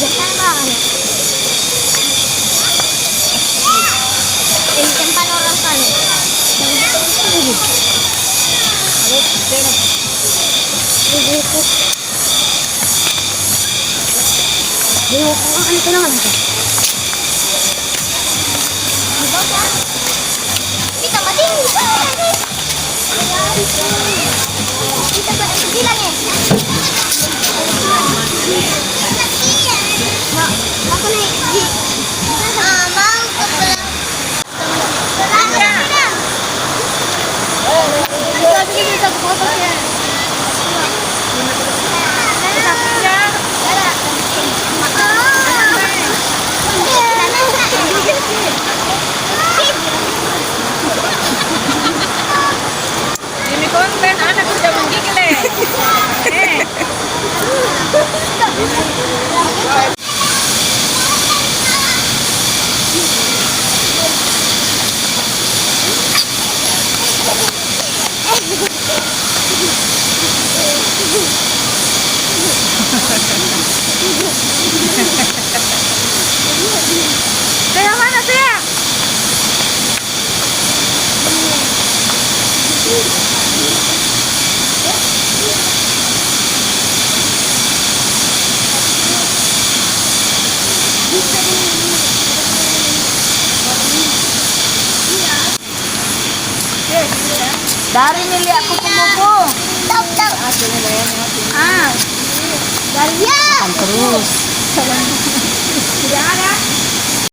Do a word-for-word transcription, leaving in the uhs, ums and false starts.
Jangan banget. Yang tempat orang kan. Yang betul-betul gitu. Ada tengok. Ini buku. Ini buku, ah, ini kenapa nih? Ini tambah tinggi. Kita pada sembilan, ya. Nah, aku naik di. Ah, mau ke. Ini konten anak kerja menggigil, eh. Eh. Saya mana, saya? Dari milik aku kupu-kupu. Tahu, tahu. Ah. Dari ya. Makan terus.